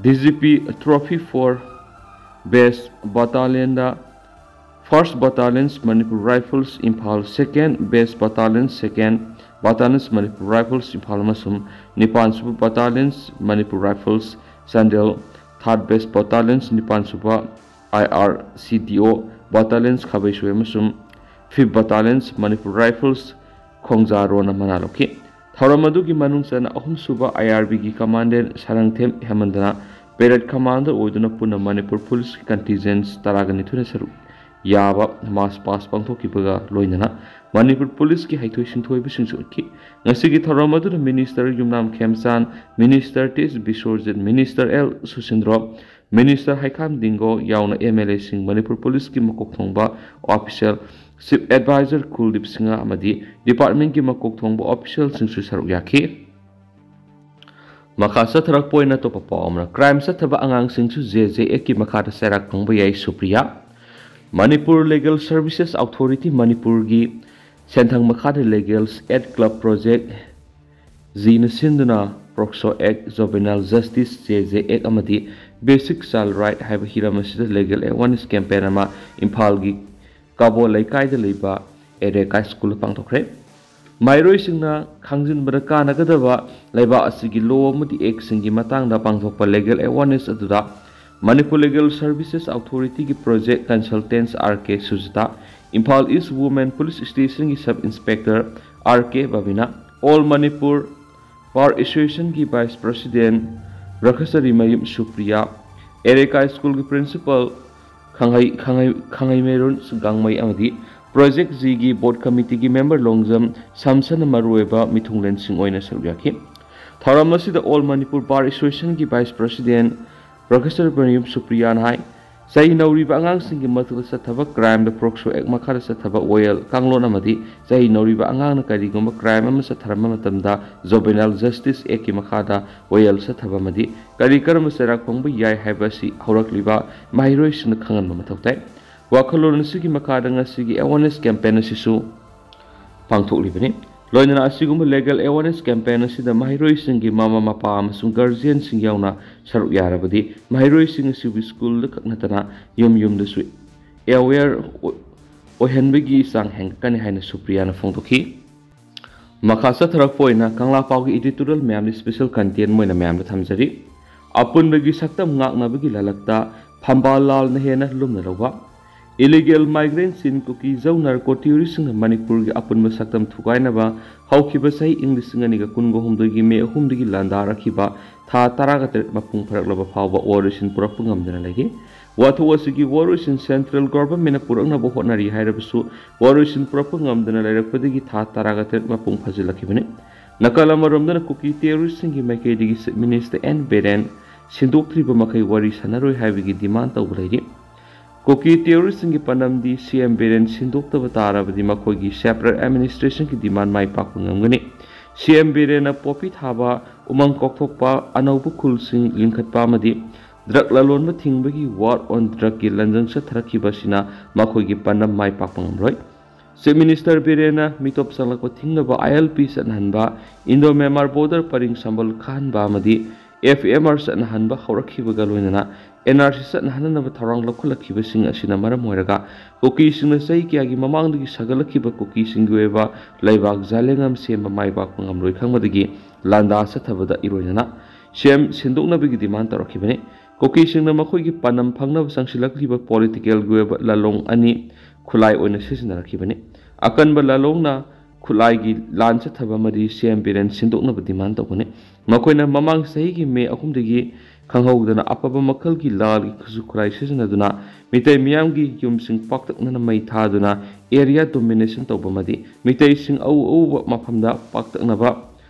D G P Trophy for Best Battalionꯗ First Battalion's Manipur Rifles Imphal, Second Best Battalion's Second Battalion's Manipur Rifles Imphal ꯑꯃꯁꯨꯡ ꯅꯤꯄꯥꯟꯁꯨꯕ Battalion's Manipur Rifles Chandel, Third Best Battalion's ꯅꯤꯄꯥꯟꯁꯨꯕ ꯑꯥꯏ R C ꯗꯤ ꯑꯣ Battalion's ꯈꯥꯕꯩꯁꯣꯏ ꯑꯃꯁꯨꯡ Fifth Battalion's Manipur Rifles ꯈꯣꯡꯖꯥꯔꯣꯟꯅ ꯃꯅꯥ ꯂꯧꯈꯤ꯫ ꯊꯧꯔꯝ ꯑꯗꯨꯒꯤ ꯃꯅꯨꯡ ꯆꯟꯅ ꯑꯍꯨꯝꯁꯨꯕ ꯑꯥꯏ ꯑꯥꯔ ꯕꯤꯒꯤ Commandant ꯁꯥꯔꯪꯊꯦꯝ ꯍꯦꯃꯟꯗꯅ parade commander ꯑꯣꯏꯗꯨꯅ ꯄꯨꯟꯅ ꯃꯅꯤꯄꯨꯔ ꯄꯨꯂꯤꯁꯀꯤ contingents ꯇꯔꯥꯒ ꯅꯤꯊꯣꯏꯅ ꯁꯔꯨꯛ ꯌꯥꯕ ꯃꯥꯔꯆ ꯄꯥꯁ ꯄꯥꯡꯊꯣꯛꯈꯤꯕꯒ ꯂꯣꯏꯅꯅ ꯃꯅꯤꯄꯨꯔ ꯄꯨꯂꯤꯁꯀꯤ ꯍꯩꯊꯣꯏ ꯁꯤꯡꯊꯣꯏꯕꯁꯤꯡꯁꯨ ꯎꯠꯈꯤ꯫ ꯉꯁꯤꯒꯤ ꯊꯧꯔꯝ ꯑꯗꯨꯗ ꯃꯤꯅꯤꯁꯇꯔ ꯌꯨꯝꯅꯥꯝ ꯈꯦꯝꯆꯥꯟ, ꯃꯤꯅꯤꯁꯇꯔ ꯇꯦꯖ ꯕꯤꯁ꯭ꯋꯔꯖꯤꯠ, ꯃꯤꯅꯤꯁꯇꯔ ꯑꯦꯜ ꯁꯨꯁꯤꯟꯗ꯭ꯔꯣ, ꯃꯤꯅꯤꯁꯇꯔ ꯍꯩꯈꯥꯝ ꯗꯤꯡꯒꯣ ꯌꯥꯎꯅ ꯑꯦꯝ ꯑꯦꯜ ꯑꯦꯁꯤꯡ, ꯃꯅꯤꯄꯨꯔ ꯄꯨꯂꯤꯁꯀꯤ ꯃꯀꯣꯛ ꯊꯣꯡꯕ ꯑꯣꯐꯤꯁꯤꯌꯦꯜ, ꯆꯤꯐ ꯑꯦꯗꯚꯥꯏꯖꯔ ꯀꯨꯜꯗꯤꯞ ꯁꯤꯡꯍ ꯑꯃꯗꯤ ꯗꯤꯄꯥꯔꯠꯃꯦꯟꯒꯤ ꯃꯀꯣꯛ ꯊꯣꯡꯕ ꯑꯣꯐꯤꯁꯤꯌꯦꯜꯁꯤꯡꯁꯨ ꯁꯔꯨꯛ ꯌꯥꯈꯤ꯫ ꯃꯈꯥ ꯆꯠꯊꯔꯛꯄ ꯑꯣꯏꯅ ꯑꯇꯣꯞꯄ ꯄꯥꯎ ꯑꯃꯅ, ꯀ꯭ꯔꯥꯏꯝ ꯆꯠꯊꯕ ꯑꯉꯥꯡꯁꯤꯡꯁꯨ ꯖꯦ ꯖꯦ ꯑꯦꯛꯀꯤ ꯃꯈꯥꯗ ꯆꯩꯔꯥꯛ ꯐꯪꯕ ꯌꯥꯏ, Supriya. Manipur legal services authority ꯃꯅꯤꯄꯨꯔꯒꯤ ꯁꯦꯟꯊꯪ ꯃꯈꯥꯗ ꯂꯤꯒꯦꯜ ꯑꯦꯗ ꯀ꯭ꯂꯕ ꯄ꯭ꯔꯣꯖꯦꯛ ꯖꯤꯅ ꯁꯤꯟꯗꯨꯅ ꯄꯣꯛꯁꯣ ꯑꯦꯛ, ꯖꯣꯚꯦꯅꯥꯏꯜ ꯖꯁꯇꯤꯁ, ꯖꯦ ꯖꯦ ꯑꯦꯛ ꯑꯃꯗꯤ ꯕꯦꯁꯤꯛ ꯆꯥꯏꯜ ꯔꯥꯏꯠ ꯍꯥꯏꯕ ꯍꯤꯔꯝ ꯑꯁꯤꯗ ꯂꯤꯒꯦꯜ ꯑꯦꯋꯥꯔꯅꯦꯁ ꯀꯦꯝꯄꯦꯟ ꯑꯃ ꯏꯝꯐꯥꯜꯒꯤ ꯀꯥꯕꯣ ꯂꯩꯀꯥꯏꯗ ꯂꯩꯕ ꯑꯦꯔꯦꯀꯥ ꯁ꯭ꯀꯨꯜꯗ ꯄꯥꯡꯊꯣꯛꯈ꯭ꯔꯦ꯫ ꯃꯍꯩꯔꯣꯏꯁꯤꯡꯅ ꯈꯪꯖꯤꯟꯕꯗ ꯀꯥꯟꯅꯒꯗꯕ ꯂꯩꯕꯥꯛ ꯑꯁꯤꯒꯤ ꯂꯣ ꯑꯃꯗꯤ ꯑꯦꯛꯁꯤꯡꯒꯤ ꯃꯇꯥꯡꯗ ꯄꯥꯡꯊꯣꯛꯄ ꯂꯤꯒꯦꯜ ꯑꯦꯋꯥꯔꯅꯦꯁ ꯑꯗꯨꯗ ꯃꯅꯤꯄꯨꯔ ꯂꯤꯒꯦꯜ ꯁꯔꯚꯤꯁꯦꯁ ꯑꯣꯊꯣꯔꯤꯇꯤꯒꯤ project consultants R K Sujita, Imphal east women police ꯁ꯭ꯇꯦꯁꯟꯒꯤ sub inspector R K Babina, all Manipur bar ꯑꯦꯁꯣꯁꯤꯌꯦꯁꯟꯒꯤ ꯚꯥꯏꯁ ꯄ꯭ꯔꯁꯤꯗꯦꯟ ꯕ꯭ꯔꯈꯆꯔꯤꯃꯌꯨꯝ ꯁꯨꯄ꯭ꯔꯤꯌꯥ, ꯑꯦꯔꯦꯀꯥ ꯁ꯭ꯀꯨꯜꯒꯤ ꯄ꯭ꯔꯤꯟꯁꯤꯄꯥꯜ ꯈꯪꯍꯩ, ꯈꯪꯍꯩ, ꯈꯪꯍꯩꯃꯩꯔꯣꯟ ꯒꯥꯡꯃꯩ ꯑꯃꯗꯤ ꯄ꯭ꯔꯣꯖꯦꯛ ꯖꯤꯒꯤ ꯕꯣꯔꯗ ꯀꯃꯤꯇꯤꯒꯤ ꯃꯦꯝꯕꯔ ꯂꯣꯡꯖꯝ ꯁꯝꯁꯟꯅ ꯃꯔꯨꯑꯣꯏꯕ ꯃꯤꯊꯨꯡꯂꯦꯟꯁꯤꯡ ꯑꯣꯏꯅ ꯁꯔꯨꯛ ꯌꯥꯈꯤ꯫ ꯊꯧꯔꯝ ꯑꯁꯤꯗ ꯑꯣꯜ ꯃꯅꯤꯄꯨꯔ ꯕꯥꯔ ꯑꯦꯁꯣꯁꯤꯌꯦꯁꯟꯒꯤ ꯚꯥꯏꯁ ꯄ꯭ꯔꯁꯤꯗꯦꯟ ꯄ꯭ꯔꯣꯐꯦꯁꯔ ꯃꯌꯨꯝ ꯁꯨꯄ꯭ꯔꯤꯌꯥꯅ ꯍꯥꯏ, ꯆꯍꯤ ꯅꯧꯔꯤꯕ ꯑꯉꯥꯡꯁꯤꯡꯒꯤ ꯃꯊꯛꯇ ꯆꯠꯊꯕ ꯀ꯭ꯔꯥꯏꯝꯗ ꯄꯣꯛꯁꯣ ꯑꯦꯛ ꯃꯈꯥꯗ ꯆꯠꯊꯕ ꯋꯥꯌꯦꯜ ꯀꯥꯡꯂꯣꯟ ꯑꯃꯗꯤ ꯆꯍꯤ ꯅꯧꯔꯤꯕ ꯑꯉꯥꯡꯅ ꯀꯔꯤꯒꯨꯝꯕ ꯀ꯭ꯔꯥꯏꯝ ꯑꯃ ꯆꯠꯊꯔꯝꯕ ꯃꯇꯝꯗ ꯖꯣꯚꯦꯅꯥꯏꯜ ꯖꯁꯇꯤꯁ ꯑꯦꯛꯀꯤ ꯃꯈꯥꯗ ꯋꯥꯌꯦꯜ ꯆꯠꯊꯕ ꯑꯃꯗꯤ ꯀꯔꯤ ꯀꯔꯝꯕ ꯆꯩꯔꯥꯛ ꯐꯪꯕ ꯌꯥꯏ ꯍꯥꯏꯕ ꯑꯁꯤ ꯍꯧꯔꯛꯂꯤꯕ ꯃꯍꯩꯔꯣꯏꯁꯤꯡꯅ ꯈꯪꯍꯟꯕ ꯃꯊꯧ ꯇꯥꯏ꯫ ꯋꯥꯈꯜꯂꯣꯟ ꯑꯁꯤꯒꯤ ꯃꯈꯥꯗ ꯉꯁꯤꯒꯤ ꯑꯦꯋꯥꯔꯅꯦꯁ ꯀꯦꯝꯄꯦꯟ ꯑꯁꯤꯁꯨ ꯄꯥꯡꯊꯣꯛꯂꯤꯕꯅꯤ꯫ ꯂꯣꯏꯅꯅ ꯑꯁꯤꯒꯨꯝꯕ ꯂꯤꯒꯦꯜ ꯑꯦꯋꯥꯔꯅꯦꯁ ꯀꯦꯝꯄꯦꯟ ꯑꯁꯤꯗ ꯃꯍꯩꯔꯣꯏꯁꯤꯡꯒꯤ ꯃꯃꯥ ꯃꯄꯥ ꯑꯃꯁꯨꯡ ꯒꯥꯔꯖꯤꯌꯟꯁꯤꯡ ꯌꯥꯎꯅ ꯁꯔꯨꯛ ꯌꯥꯔꯕꯗꯤ ꯃꯍꯩꯔꯣꯏꯁꯤꯡ ꯑꯁꯤꯕꯨ ꯁ꯭ꯀꯨꯜꯗ ꯈꯛ ꯅꯠꯇꯅ ꯌꯨꯝ ꯌꯨꯝꯗꯁꯨ ꯑꯦꯋꯦꯌꯔ ꯑꯣꯏꯍꯟꯕꯒꯤ ꯆꯥꯡ ꯍꯦꯟꯒꯠꯀꯅꯤ ꯍꯥꯏꯅ ꯁꯨꯄ꯭ꯔꯤꯌꯥꯅ ꯐꯣꯡꯗꯣꯛꯈꯤ꯫ ꯃꯈꯥ ꯆꯠꯊꯔꯛꯄ ꯑꯣꯏꯅ ꯀꯪꯂꯥ ꯄꯥꯎꯒꯤ ꯏꯗꯤꯇꯣꯔꯤꯌꯦꯜ ꯃꯌꯥꯝꯗ ꯁ꯭ꯄꯦꯁꯦꯜ ꯀꯟꯇꯦꯟ ꯑꯣꯏꯅ ꯃꯌꯥꯝꯗ ꯊꯝꯖꯔꯤ꯫ ꯑꯄꯨꯟꯕꯒꯤ ꯁꯛꯇꯝ ꯉꯥꯛꯅꯕꯒꯤ ꯂꯂꯛꯇ ꯐꯝꯕꯥꯜ ꯂꯥꯜꯅ ꯍꯦꯟꯅ ꯂꯨꯝꯅ ꯂꯧꯕ꯫ ꯏꯂꯤꯒꯦꯜ ꯃꯥꯏꯒ꯭ꯔꯦꯟꯠꯁꯤꯡ ꯀꯨꯀꯤ ꯖꯧ ꯅꯥꯔꯀꯣ ꯇꯦꯔꯣꯔꯤꯁꯁꯤꯡꯅ ꯃꯅꯤꯄꯨꯔꯒꯤ ꯑꯄꯨꯟꯕ ꯁꯛꯇꯝ ꯊꯨꯒꯥꯏꯅꯕ ꯍꯧꯈꯤꯕ ꯆꯍꯤ ꯏꯪ ꯂꯤꯁꯤꯡ ꯑꯅꯤꯒ ꯀꯨꯟꯒ ꯍꯨꯝꯗꯣꯏꯒꯤ ꯃꯦ ꯑꯍꯨꯝꯗꯒꯤ ꯂꯥꯟꯗꯥꯔꯛꯈꯤꯕ ꯊꯥ ꯇꯔꯥꯒ ꯇꯔꯦꯠ ꯃꯄꯨꯡ ꯐꯥꯔꯛꯂꯕ ꯐꯥꯎꯕ ꯑꯣꯄꯔꯦꯁꯟ ꯄꯨꯔꯛꯄ ꯉꯝꯗꯅ ꯂꯩꯔꯤ꯫ ꯋꯥꯊꯣꯛ ꯑꯁꯤꯒꯤ ꯋꯥꯔꯣꯏꯁꯤꯟ central governmentꯅ ꯄꯨꯔꯛꯅꯕ ꯍꯣꯠꯅꯔꯤ ꯍꯥꯏꯔꯕꯁꯨ, ꯋꯥꯔꯣꯏꯁꯤꯟ ꯄꯨꯔꯛꯄ ꯉꯝꯗꯅ ꯂꯩꯔꯛꯄꯗꯒꯤ ꯊꯥ ꯇꯔꯥꯒ ꯇꯔꯦꯠ ꯃꯄꯨꯡ ꯐꯥꯖꯤꯜꯂꯛꯈꯤꯕꯅꯤ꯫ ꯅꯥꯀꯜ ꯑꯃꯔꯣꯝꯗꯅ ꯀꯨꯀꯤ terroristꯁꯤꯡꯒꯤ ꯃꯥꯏꯀꯩꯗꯒꯤ Chief Minister N ꯕꯤꯔꯦꯟ ꯁꯤꯟꯗꯣꯛꯇ꯭ꯔꯤꯕ ꯃꯈꯩ ꯋꯥꯔꯤ ꯁꯥꯟꯅꯔꯣꯏ ꯍꯥꯏꯕꯒꯤ demand ꯇꯧꯕ ꯂꯩꯔꯤ꯫ ꯀꯨꯀꯤ terroristꯁꯤꯡꯒꯤ ꯄꯥꯟꯗꯝꯗꯤ C M ꯕꯤꯔꯦꯟ ꯁꯤꯟꯗꯣꯛꯇꯕ ꯇꯥꯔꯕꯗꯤ ꯃꯈꯣꯏꯒꯤ separate administrationꯒꯤ demand ꯃꯥꯏ ꯄꯥꯛꯄ ꯉꯝꯒꯅꯤ꯫ C M ꯕꯤꯔꯦꯟꯅ ꯄꯣꯄꯤ ꯊꯥꯕ, ꯎꯃꯪ ꯀꯣꯛꯊꯣꯛꯄ, ꯑꯅꯧꯕ ꯈꯨꯜꯁꯤꯡ ꯂꯤꯡꯈꯠꯄ ꯑꯃꯗꯤ drug ꯂꯂꯣꯟꯕ ꯊꯤꯡꯕꯒꯤ war on drugꯀꯤ ꯂꯥꯟꯖꯪ ꯆꯠꯊꯔꯛꯈꯤꯕ ꯑꯁꯤꯅ ꯃꯈꯣꯏꯒꯤ ꯄꯥꯟꯗꯝ ꯃꯥꯏ ꯄꯥꯛꯄ ꯉꯝꯂꯣꯏ꯫ Chief Minister ꯕꯤꯔꯦꯟꯅ ꯃꯤꯇꯣꯞ ꯆꯪꯂꯛꯄ ꯊꯤꯡꯅꯕ I L P ꯆꯠꯅꯍꯟꯕ, Indo Myanmar border ꯄꯔꯤꯡ ꯁꯝꯕꯜ ꯈꯥꯍꯟꯕ ꯑꯃꯗꯤ F M R ꯆꯠꯅꯍꯟꯕ ꯍꯧꯔꯛꯈꯤꯕꯒ ꯂꯣꯏꯅꯅ N R C ꯆꯠꯅꯍꯟꯅꯕ ꯊꯧꯔꯥꯡ ꯂꯧꯈꯠꯂꯛꯈꯤꯕꯁꯤꯡ ꯑꯁꯤꯅ ꯃꯔꯝ ꯑꯣꯏꯔꯒ ꯀꯨꯀꯤꯁꯤꯡꯅ ꯆꯍꯤ ꯀꯌꯥꯒꯤ ꯃꯃꯥꯡꯗꯒꯤ ꯁꯥꯒꯠꯂꯛꯈꯤꯕ ꯀꯨꯀꯤꯁꯤꯡꯒꯤ ꯑꯣꯏꯕ ꯂꯩꯕꯥꯛ ꯖꯥꯂꯦꯡꯉꯝ ꯁꯦꯝꯕ ꯃꯥꯏ ꯄꯥꯛꯄ ꯉꯝꯂꯣꯏ ꯈꯪꯕꯗꯒꯤ ꯂꯥꯟꯗꯥ ꯆꯠꯊꯕꯗ ꯏꯔꯣꯏꯅꯅ C M ꯁꯤꯟꯗꯣꯛꯅꯕꯒꯤ demand ꯇꯧꯔꯛꯈꯤꯕꯅꯤ꯫ ꯀꯨꯀꯤꯁꯤꯡꯅ ꯃꯈꯣꯏꯒꯤ ꯄꯥꯟꯗꯝ ꯐꯪꯅꯕ ꯆꯪꯁꯤꯜꯂꯛꯂꯤꯕ politicalꯒꯤ ꯑꯣꯏꯕ ꯂꯥꯂꯣꯡ ꯑꯅꯤ ꯈꯨꯠꯂꯥꯏ ꯑꯣꯏꯅ ꯁꯤꯖꯤꯟꯅꯔꯛꯈꯤꯕꯅꯤ꯫ ꯑꯀꯟꯕ ꯂꯥꯂꯣꯡꯅ ꯈꯨꯠꯂꯥꯏꯒꯤ ꯂꯥꯟ ꯆꯠꯊꯕ ꯑꯃꯗꯤ C M ꯕꯤꯔꯦꯟ ꯁꯤꯟꯗꯣꯛꯅꯕ demand ꯇꯧꯒꯅꯤ꯫ ꯃꯈꯣꯏꯅ ꯃꯃꯥꯡ ꯆꯍꯤꯒꯤ ꯃꯦ ꯑꯍꯨꯝꯗꯒꯤ ꯈꯪꯍꯧꯗꯅ ꯑꯐꯕ ꯃꯈꯜꯒꯤ ꯂꯥꯜꯒꯤ ꯈꯨꯠꯁꯨ ꯈꯨꯠꯂꯥꯏ ꯁꯤꯖꯤꯟꯅꯗꯨꯅ ꯃꯤꯇꯩ ꯃꯤꯌꯥꯝꯒꯤ ꯌꯨꯝꯁꯤꯡ ꯄꯥꯛꯇꯛꯅꯅ ꯃꯩ ꯊꯥꯗꯨꯅ area domination ꯇꯧꯕ ꯑꯃꯗꯤ ꯃꯤꯇꯩꯁꯤꯡ ꯑꯎ ꯑꯎꯕ ꯃꯐꯝꯗ ꯄꯥꯛꯇꯛꯅꯕ,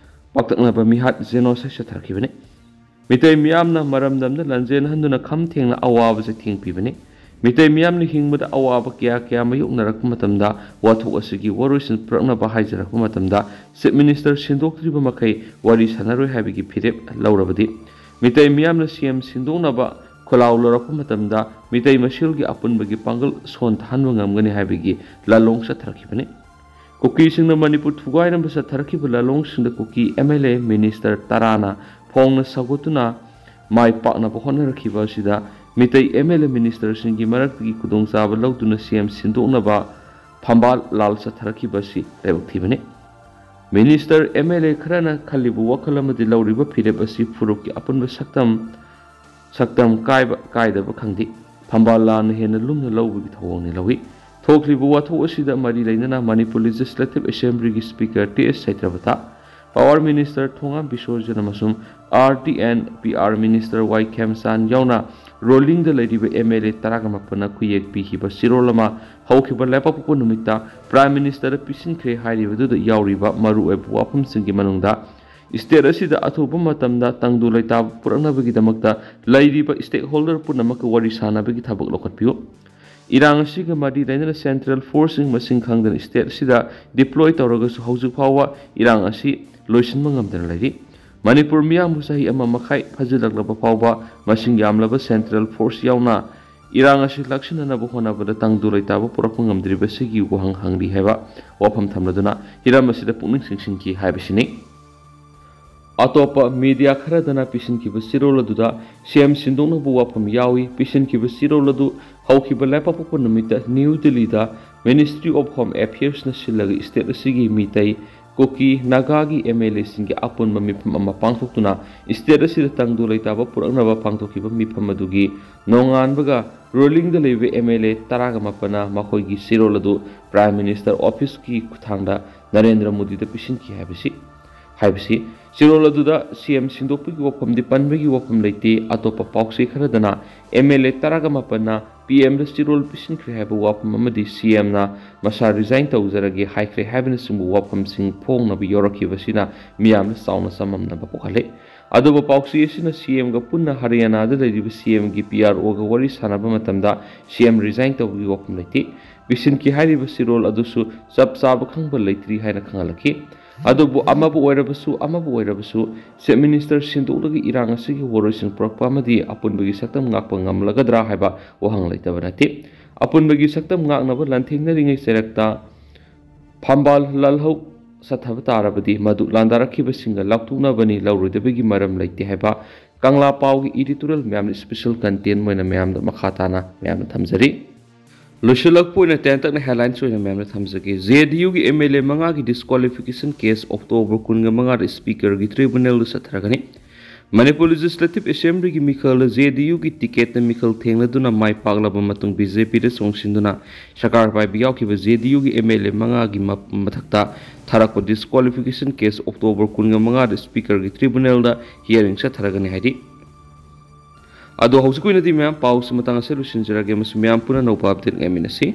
ꯄꯥꯛꯇꯛꯅꯕ ꯃꯤꯍꯥꯠ genocide ꯆꯠꯊꯔꯛꯈꯤꯕꯅꯤ꯫ ꯃꯤꯇꯩ ꯃꯤꯌꯥꯝꯅ ꯃꯔꯝꯗꯝꯗ ꯂꯥꯟꯖꯦꯜꯍꯟꯗꯨꯅ ꯈꯝ ꯊꯦꯡꯅ ꯑꯋꯥꯕ ꯆꯩꯊꯦꯡ ꯄꯤꯕꯅꯤ꯫ ꯃꯤꯇꯩ ꯃꯤꯌꯥꯝꯅ ꯍꯤꯡꯕꯗ ꯑꯋꯥꯕ ꯀꯌꯥ ꯀꯌꯥ ꯃꯥꯌꯣꯛꯅꯔꯛꯄ ꯃꯇꯝꯗ ꯋꯥꯊꯣꯛ ꯑꯁꯤꯒꯤ ꯋꯥꯔꯣꯏꯁꯤꯟ ꯄꯨꯔꯛꯅꯕ ꯍꯥꯏꯖꯔꯛꯄ ꯃꯇꯝꯗ Chief Minister ꯁꯤꯟꯗꯣꯛꯇ꯭ꯔꯤꯕ ꯃꯈꯩ ꯋꯥꯔꯤ ꯁꯥꯟꯅꯔꯣꯏ ꯍꯥꯏꯕꯒꯤ ꯐꯤꯔꯦꯞ ꯂꯧꯔꯕꯗꯤ ꯃꯤꯇꯩ ꯃꯤꯌꯥꯝꯅ C M ꯁꯤꯟꯗꯣꯛꯅꯕ ꯈꯣꯜꯂꯥꯎ ꯂꯧꯔꯛꯄ ꯃꯇꯝꯗ ꯃꯤꯇꯩ ꯃꯁꯦꯜꯒꯤ ꯑꯄꯨꯟꯕꯒꯤ ꯄꯥꯡꯒꯜ ꯁꯣꯟꯊꯍꯟꯕ ꯉꯝꯒꯅꯤ ꯍꯥꯏꯕꯒꯤ ꯂꯥꯂꯣꯡ ꯆꯠꯊꯔꯛꯈꯤꯕꯅꯤ꯫ ꯀꯨꯀꯤꯁꯤꯡꯅ ꯃꯅꯤꯄꯨꯔ ꯊꯨꯒꯥꯏꯔꯝꯕ ꯆꯠꯊꯔꯛꯈꯤꯕ ꯂꯥꯂꯣꯡꯁꯤꯡꯗ ꯀꯨꯀꯤ M L A minister ꯇꯔꯥꯅ ꯐꯣꯡꯅ ꯁꯧꯒꯠꯇꯨꯅ ꯃꯥꯏ ꯄꯥꯛꯅꯕ ꯍꯣꯠꯅꯔꯛꯈꯤꯕ ꯑꯁꯤꯗ ꯃꯤꯇꯩ M L A ministerꯁꯤꯡꯒꯤ ꯃꯔꯛꯇꯒꯤ ꯈꯨꯗꯣꯡꯆꯥꯕ ꯂꯧꯗꯨꯅ C M ꯁꯤꯟꯗꯣꯛꯅꯕ ꯐꯝꯕꯥꯜ ꯂꯥꯜ ꯆꯠꯊꯔꯛꯈꯤꯕ ꯑꯁꯤ ꯂꯥꯏꯕꯛ ꯊꯤꯕꯅꯤ꯫ Minister, M L A ꯈꯔꯅ ꯈꯜꯂꯤꯕ ꯋꯥꯈꯜ ꯑꯃꯗꯤ ꯂꯧꯔꯤꯕ ꯐꯤꯔꯦꯞ ꯑꯁꯤ ꯐꯨꯔꯨꯞꯀꯤ ꯑꯄꯨꯟꯕ ꯁꯛꯇꯝ, ꯁꯛꯇꯝ ꯀꯥꯏꯕ ꯀꯥꯏꯗꯕ ꯈꯪꯗꯦ꯫ ꯐꯝꯕꯥꯜ ꯂꯥꯜꯅ ꯍꯦꯟꯅ ꯂꯨꯝꯅ ꯂꯧꯕꯒꯤ ꯊꯧꯑꯣꯡꯅꯤ ꯂꯧꯏ꯫ ꯊꯣꯛꯂꯤꯕ ꯋꯥꯊꯣꯛ ꯑꯁꯤꯗ ꯃꯔꯤ ꯂꯩꯅꯅ Manipur Legislative Assemblyꯒꯤ Speaker T S ꯁꯩꯇ꯭ꯔꯕꯇ, Power Minister ꯊꯣꯉꯥꯝ ꯕꯤꯁꯣꯔꯖꯟ ꯑꯃꯁꯨꯡ R D and P R Minister ꯋꯥꯏ ꯈꯦꯝꯆꯥꯟ ꯌꯥꯎꯅ ꯔꯣꯂꯤꯡꯗ ꯂꯩꯔꯤꯕ M L A ꯇꯔꯥꯒ ꯃꯥꯄꯟꯅ ꯈꯨꯌꯦꯛ ꯄꯤꯈꯤꯕ ꯆꯦꯔꯣꯜ ꯑꯃ ꯍꯧꯈꯤꯕ ꯂꯩꯕꯥꯛꯄꯣꯛꯄ ꯅꯨꯃꯤꯠꯇ Prime Ministerꯗ ꯄꯤꯁꯤꯟꯈ꯭ꯔꯦ ꯍꯥꯏꯔꯤꯕꯗꯨꯗ ꯌꯥꯎꯔꯤꯕ ꯃꯔꯨꯑꯣꯏꯕ ꯋꯥꯐꯝꯁꯤꯡꯒꯤ ꯃꯅꯨꯡꯗ state ꯑꯁꯤꯗ ꯑꯊꯨꯕ ꯃꯇꯝꯗ ꯇꯪꯗꯨ ꯂꯩꯇꯥꯕ ꯄꯨꯔꯛꯅꯕꯒꯤꯗꯃꯛꯇ ꯂꯩꯔꯤꯕ stakeholder ꯄꯨꯝꯅꯃꯛꯀ ꯋꯥꯔꯤ ꯁꯥꯅꯕꯒꯤ ꯊꯕꯛ ꯂꯧꯈꯠꯄꯤꯌꯨ꯫ ꯏꯔꯥꯡ ꯑꯁꯤꯒ ꯃꯔꯤ ꯂꯩꯅꯅ central forceꯁꯤꯡ ꯃꯁꯤꯡ ꯈꯪꯗꯅ state ꯑꯁꯤꯗ deploy ꯇꯧꯔꯒꯁꯨ ꯍꯧꯖꯤꯛ ꯐꯥꯎꯕ ꯏꯔꯥꯡ ꯑꯁꯤ ꯂꯣꯏꯁꯤꯟꯕ ꯉꯝꯗꯅ ꯂꯩꯔꯤ꯫ ꯃꯅꯤꯄꯨꯔ ꯃꯤꯌꯥꯝꯕꯨ ꯆꯍꯤ ꯑꯃ ꯃꯈꯥꯏ ꯐꯥꯖꯤꯜꯂꯛꯂꯕ ꯐꯥꯎꯕ ꯃꯁꯤꯡ ꯌꯥꯝꯂꯕ central force ꯌꯥꯎꯅ ꯏꯔꯥꯡ ꯑꯁꯤ ꯂꯥꯛꯁꯤꯟꯅꯅꯕ ꯍꯣꯠꯅꯕꯗ ꯇꯪꯗꯨ ꯂꯩꯇꯥꯕ ꯄꯨꯔꯛꯄ ꯉꯝꯗ꯭ꯔꯤꯕꯁꯤꯒꯤ ꯋꯥꯍꯪ ꯍꯪꯂꯤ ꯍꯥꯏꯕ ꯋꯥꯐꯝ ꯊꯝꯂꯗꯨꯅ ꯍꯤꯔꯝ ꯑꯁꯤꯗ ꯄꯨꯛꯅꯤꯡ ꯆꯤꯡꯁꯤꯟꯈꯤ ꯍꯥꯏꯕꯁꯤꯅꯤ꯫ ꯑꯇꯣꯞꯄ media ꯈꯔꯗꯅ ꯄꯤꯁꯤꯟꯈꯤꯕ ꯆꯦꯔꯣꯜ ꯑꯗꯨꯗ C M ꯁꯤꯟꯗꯣꯛꯅꯕ ꯋꯥꯐꯝ ꯌꯥꯎꯏ꯫ ꯄꯤꯁꯤꯟꯈꯤꯕ ꯆꯦꯔꯣꯜ ꯑꯗꯨ ꯍꯧꯈꯤꯕ ꯂꯩꯕꯥꯛꯄꯣꯛꯄ ꯅꯨꯃꯤꯠꯇ ꯅ꯭ꯌꯨ ꯗꯤꯜꯂꯤꯗ Ministry of Home Affairsꯅ ꯁꯤꯜꯂꯒ state ꯑꯁꯤꯒꯤ ꯃꯤꯇꯩ, ꯀꯨꯀꯤ, ꯅꯥꯒꯥꯒꯤ M L Aꯁꯤꯡꯒꯤ ꯑꯄꯨꯟꯕ ꯃꯤꯐꯝ ꯑꯃ ꯄꯥꯡꯊꯣꯛꯇꯨꯅ state ꯑꯁꯤꯗ ꯇꯪꯗꯨ ꯂꯩꯇꯥꯕ ꯄꯨꯔꯛꯅꯕ ꯄꯥꯡꯊꯣꯛꯈꯤꯕ ꯃꯤꯐꯝ ꯑꯗꯨꯒꯤ ꯅꯣꯡꯉꯥꯟꯕꯒ ꯔꯣꯂꯤꯡꯗ ꯂꯩꯕ M L A ꯇꯔꯥꯒ ꯃꯥꯄꯟꯅ ꯃꯈꯣꯏꯒꯤ ꯆꯦꯔꯣꯜ ꯑꯗꯨ Prime Minister Officeꯀꯤ ꯈꯨꯠꯊꯥꯡꯗ ꯅꯔꯦꯟꯗ꯭ꯔ ꯃꯣꯗꯤꯗ ꯄꯤꯁꯤꯟꯈꯤ ꯍꯥꯏꯕꯁꯤ ꯍꯥꯏꯕꯁꯤ ꯆꯦꯔꯣꯜ ꯑꯗꯨꯗ C M ꯁꯤꯟꯗꯣꯛꯄꯒꯤ ꯋꯥꯐꯝꯗꯤ ꯄꯟꯕꯒꯤ ꯋꯥꯐꯝ ꯂꯩꯇꯦ꯫ ꯑꯇꯣꯞꯄ ꯄꯥꯎꯆꯦ ꯈꯔꯗꯅ M L A ꯇꯔꯥꯒ ꯃꯥꯄꯟꯅ P Mꯗ ꯆꯦꯔꯣꯜ ꯄꯤꯁꯤꯟꯈ꯭ꯔꯦ ꯍꯥꯏꯕ ꯋꯥꯐꯝ ꯑꯃꯗꯤ C Mꯅ ꯃꯁꯥ resign ꯇꯧꯖꯔꯒꯦ ꯍꯥꯏꯈ꯭ꯔꯦ ꯍꯥꯏꯕꯅꯆꯤꯡꯕ ꯋꯥꯐꯝꯁꯤꯡ ꯐꯣꯡꯅꯕ ꯌꯥꯎꯔꯛꯈꯤꯕꯁꯤꯅ ꯃꯤꯌꯥꯝꯗ ꯆꯥꯎꯅ ꯆꯃꯝꯅꯕ ꯄꯣꯛꯍꯜꯂꯦ꯫ ꯑꯗꯨꯕꯨ ꯄꯥꯎꯆꯦ ꯑꯁꯤꯅ C Mꯒ ꯄꯨꯟꯅ ꯍꯔꯤꯌꯥꯅꯥꯗ ꯂꯩꯔꯤꯕ C Mꯒꯤ P R Oꯒ ꯋꯥꯔꯤ ꯁꯥꯟꯅꯕ ꯃꯇꯝꯗ C M resign ꯇꯧꯕꯒꯤ ꯋꯥꯐꯝ ꯂꯩꯇꯦ꯫ ꯄꯤꯁꯤꯟꯈꯤ ꯍꯥꯏꯔꯤꯕ ꯆꯦꯔꯣꯜ ꯑꯗꯨꯁꯨ ꯆꯞ ꯆꯥꯕ ꯈꯪꯕ ꯂꯩꯇ꯭ꯔꯤ ꯍꯥꯏꯅ ꯈꯪꯍꯜꯂꯛꯈꯤ꯫ ꯑꯗꯨꯕꯨ ꯑꯃꯕꯨ ꯑꯣꯏꯔꯕꯁꯨ ꯑꯃꯕꯨ ꯑꯣꯏꯔꯕꯁꯨ Chief Minister ꯁꯤꯟꯗꯣꯛꯂꯒ ꯏꯔꯥꯡ ꯑꯁꯤꯒꯤ ꯋꯥꯔꯣꯏꯁꯤꯟ ꯄꯨꯔꯛꯄ ꯑꯃꯗꯤ ꯑꯄꯨꯟꯕꯒꯤ ꯁꯛꯇꯝ ꯉꯥꯛꯄ ꯉꯝꯂꯒꯗ꯭ꯔꯥ ꯍꯥꯏꯕ ꯋꯥꯍꯪ ꯂꯩꯇꯕ ꯅꯠꯇꯦ꯫ ꯑꯄꯨꯟꯕꯒꯤ ꯁꯛꯇꯝ ꯉꯥꯛꯅꯕ ꯂꯥꯟꯊꯦꯡꯅꯔꯤꯉꯩ ꯆꯩꯔꯛꯇ ꯐꯝꯕꯥꯜ ꯂꯥꯜꯍꯧ ꯆꯠꯊꯕ ꯇꯥꯔꯕꯗꯤ ꯃꯗꯨ ꯂꯥꯟꯗꯥꯔꯛꯈꯤꯕꯁꯤꯡꯒ ꯂꯥꯎꯊꯣꯛꯅꯕꯅꯤ, ꯂꯧꯔꯣꯏꯗꯕꯒꯤ ꯃꯔꯝ ꯂꯩꯇꯦ ꯍꯥꯏꯕ ꯀꯪꯂꯥ ꯄꯥꯎꯒꯤ editorial ꯃꯌꯥꯝꯅ special content ꯑꯣꯏꯅ ꯃꯌꯥꯝꯗ ꯃꯈꯥ ꯇꯥꯅ ꯃꯌꯥꯝꯅ ꯊꯝꯖꯔꯤ꯫ ꯂꯣꯏꯁꯤꯜꯂꯛꯄ ꯑꯣꯏꯅ ꯇꯦꯟꯇꯛꯅ headlines ꯑꯣꯏꯅ ꯃꯌꯥꯝꯗ ꯊꯝꯖꯒꯦ꯫ J D Uꯒꯤ M L A ꯃꯉꯥꯒꯤ disqualification case October ꯀꯨꯟꯒ ꯃꯉꯥꯗ Speakerꯒꯤ tribunalꯗ ꯆꯠꯊꯔꯒꯅꯤ꯫ ꯃꯅꯤꯄꯨꯔ ꯂꯦꯖꯤꯁꯂꯦꯇꯤꯚ ꯑꯦꯁꯦꯝꯕ꯭ꯂꯤꯒꯤ ꯃꯤꯈꯜꯗ ꯖꯦ ꯗꯤ ꯌꯨꯒꯤ ꯇꯤꯀꯦꯠꯇ ꯃꯤꯈꯜ ꯊꯦꯡꯅꯗꯨꯅ ꯃꯥꯏ ꯄꯥꯛꯂꯕ ꯃꯇꯨꯡ ꯕꯤ ꯖꯦ ꯄꯤꯗ ꯆꯣꯡꯁꯤꯟꯗꯨꯅ ꯁꯔꯀꯥꯔ ꯄꯥꯏꯕ ꯌꯥꯎꯈꯤꯕ ꯖꯦ ꯗꯤ ꯌꯨꯒꯤ ꯑꯦꯝ ꯑꯦꯜ ꯑꯦ ꯃꯉꯥꯒꯤ ꯃ-, ꯃꯊꯛꯇ ꯊꯥꯔꯛꯄ ꯗꯤꯁꯀ꯭ꯋꯥꯂꯤꯐꯤꯀꯦꯁꯟ ꯀꯦꯁ ꯑꯣꯛꯇꯣꯕꯔ ꯀꯨꯟꯃꯉꯥꯗ ꯁ꯭ꯄꯤꯀꯔꯒꯤ ꯇ꯭ꯔꯤꯕꯨꯅꯦꯜꯗ ꯍꯤꯌꯥꯔꯤꯡ ꯆꯠꯊꯔꯒꯅꯤ ꯍꯥꯏꯔꯤ꯫ ꯑꯗꯣ ꯍꯧꯖꯤꯛꯀꯤ ꯑꯣꯏꯅꯗꯤ ꯃꯌꯥꯝ ꯄꯥꯎꯁꯤ ꯃꯇꯥꯡ ꯑꯁꯤꯗ ꯂꯣꯏꯁꯤꯟꯖꯔꯒꯦ꯫ ꯃꯁꯤ ꯃꯌꯥꯝ ꯄꯨꯟꯅ ꯑꯅꯧꯕ ꯑꯞꯗꯦꯠ ꯉꯥꯏꯃꯤꯟꯅꯁꯤ꯫